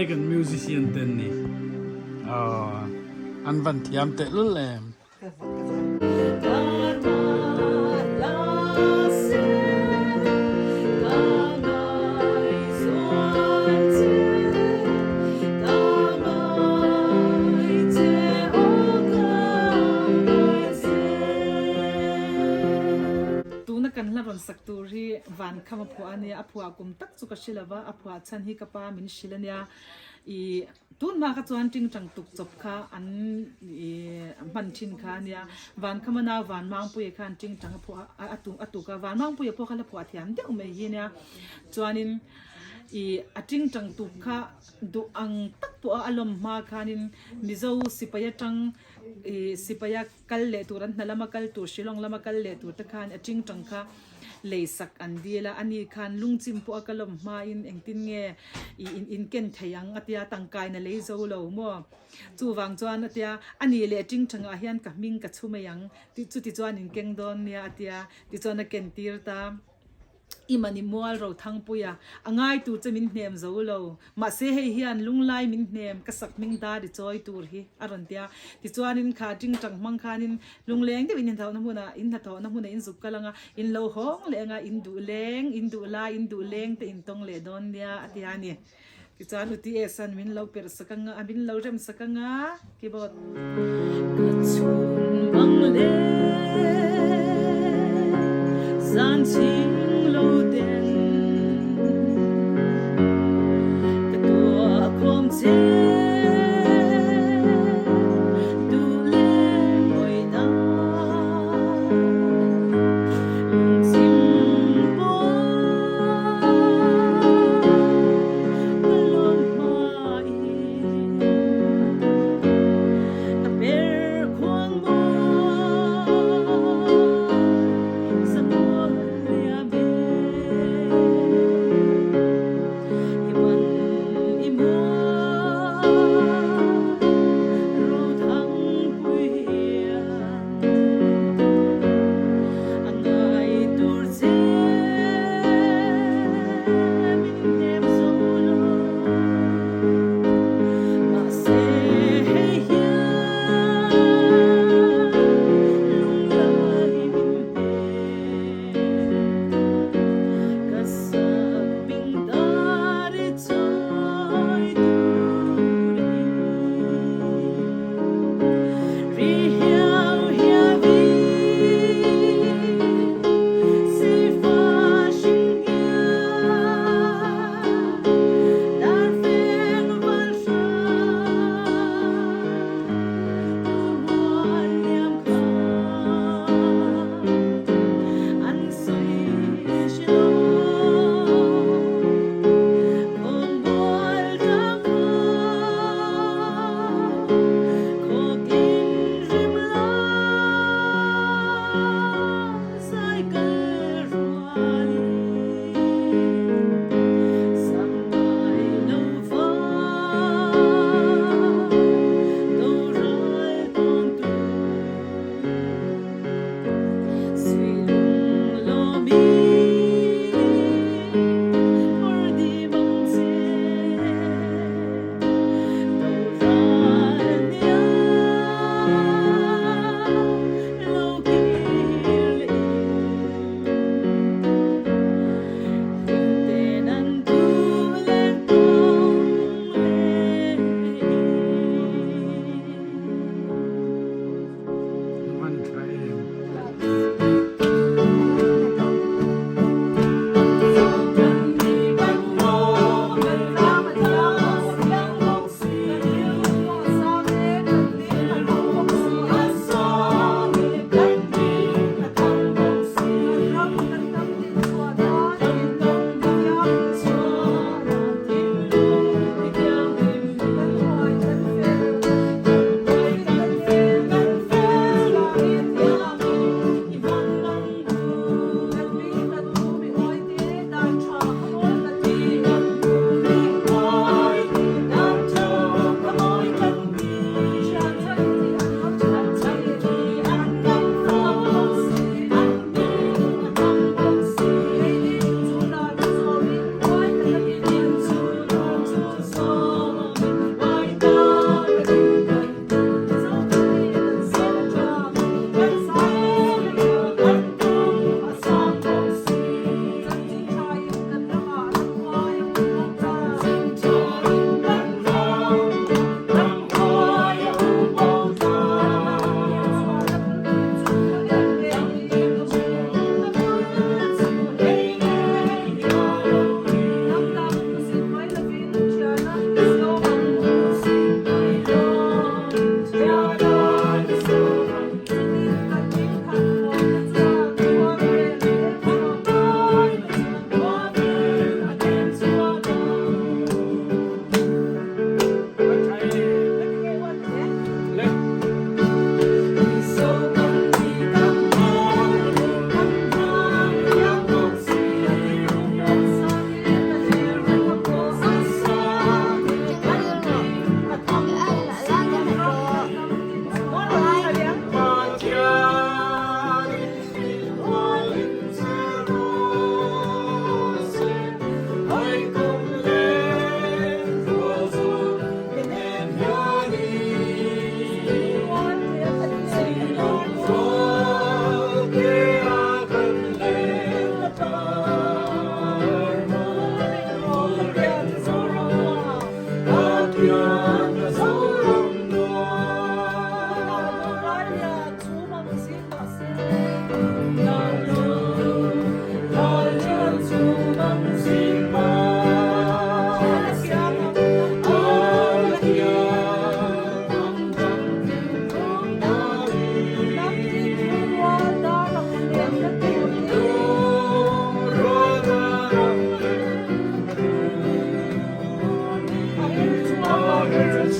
mai kan musician ten ni. Aw an van thiam tehlul em. Tuna kan hla rawn sak tur hi Vankham a phuah a nia, a phuah kum tak chu ka hre lo va, a phuah chhan hi ka pa min hrilh a nia. Ih tun hma kha chuan tingtang tuk chawp kha an ih hman thin kha a nia, Vankhama nau Vanmangpuia khan tingtang a phuah a a a tuk a, Vanmangpuia pawh kha la phuah thiam deuh mai hi a nia. Chuanin ih a tingtang tuk kha duh ang tak pawh a a lawm hma khanin Mizo sipai atang ih sipaia Kal leh tur an hna lama kal tur Shillong lama kal leh tur te khan a tingtang kha lei sak an dil a, ani khan lungchim pawh a kalawm hmain engtin nge i in in ken thei ang a tia tangkaina lei zo lo maw chuvang chuan a tia ani leh tingtangah hian ka hming ka chhu mai ang tih chuti chuan in keng dawn nia a tia tichuan a ken tir ta. I mani mual ro thangpui a, a ngai tur che min hnem zo lo. Mahse hei hian lunglai min hnem, ka sak hming dar i chawi tur hi a rawn ti a. Tichuanin kha tingtang hmang khanin lungleng deuhin in hnathawhna hmunah, in hnathawhna hmunah in zuk kal ang a, in lo hawng leh ang a, in duh leng, in duh lai, in duh leng te in tawng leh dawn nia a ti a ni. Tichuan UTS-an min lo perh sak ang a, min lo rem sak ang a, keyboard. Ka chhun bang leh zan chhing lo den ka tuah khawm che duh leh ngawi dan lungchim pawh.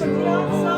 Pathian.